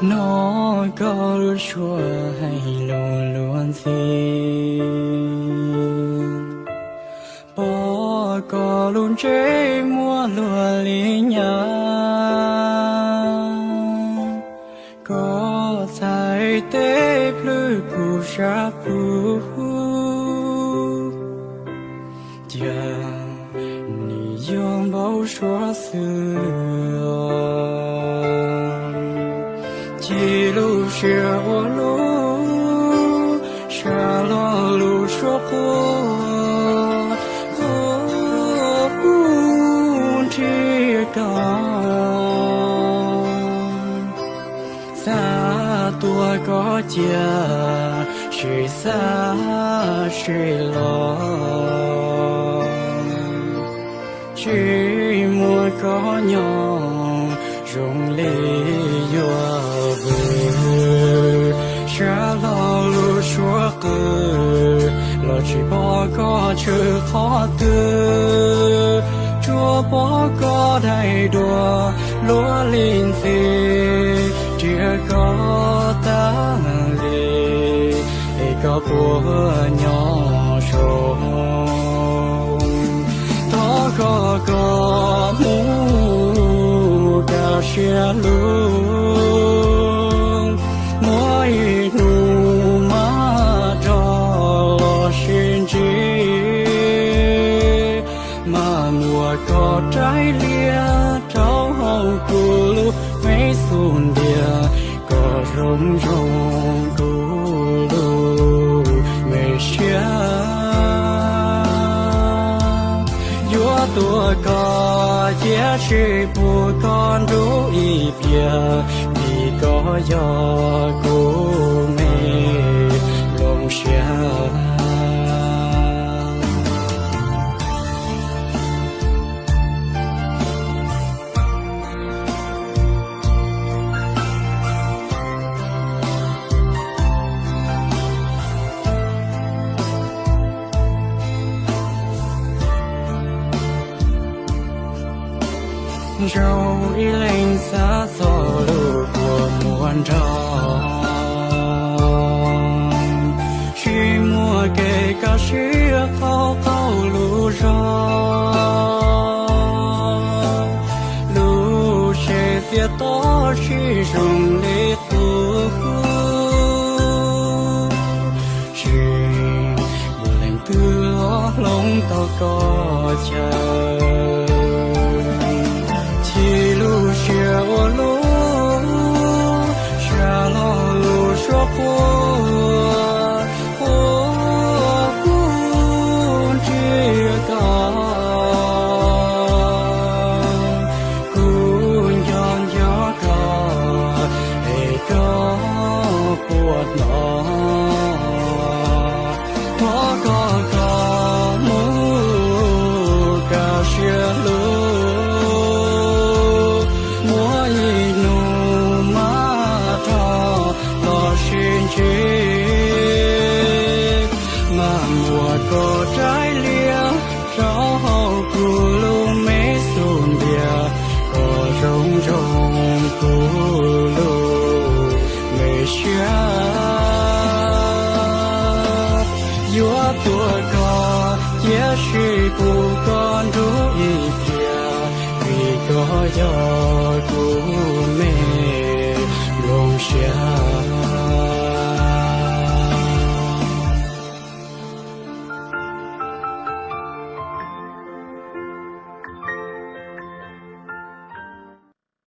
Hnov koj lub suab hais lus luag ntxhi, pom koj lub ntsej muag luag li nyab. Koj txhais tes plhws kuv sab plhu, cia nws yuav npau suav xwb. Ci lub siab ua lub sab lo lub suab quaj, quaj nrhiav koj. Xav tuaj koj cia, tsis xav sib los. Tsis muaj koj nyob zoo li yuav vwm. Sab lo lub suab qw los tsis pom koj tshwm qhov twg. Tsuas pom koj daim duab luag li ntxhi, nrhiav koj tas li, es koj puas nyob zoo? Thov koj koj mus kaj siab lug, muaj ib hnub maj rog los sib ntsib. Maj muab koj raws li rau hauv kuv lub me xub ntiag, kom zoo zoo kuv lub me siab. Yuav tuaj koj cia tsis pub koj nrug ib pliag, vim koj yog kuv me lub siab. Zoo ib leeg xav txog lub kua muag nrog, tsis muaj kev kaj siab qhov qaug lub zog. Lub tsev txiaj to tsis zoo li qub, tsis muaj leej twg los hloov tau koj chaw. Ci lub siab ua lub sab lo lub suab quaj, quaj nrhiav koj. Kuv nco nco koj, es koj puas hnov? Thov koj koj mus kaj siab lug, muaj ib hnub maj rog los sib ntsib. Maj muab koj raws li rau hauv kuv lub me xub ntiag, kom zoo zoo kuv lub me siab. Yuav tuaj koj cia tsis pub koj nrug ib pliag, vim koj yog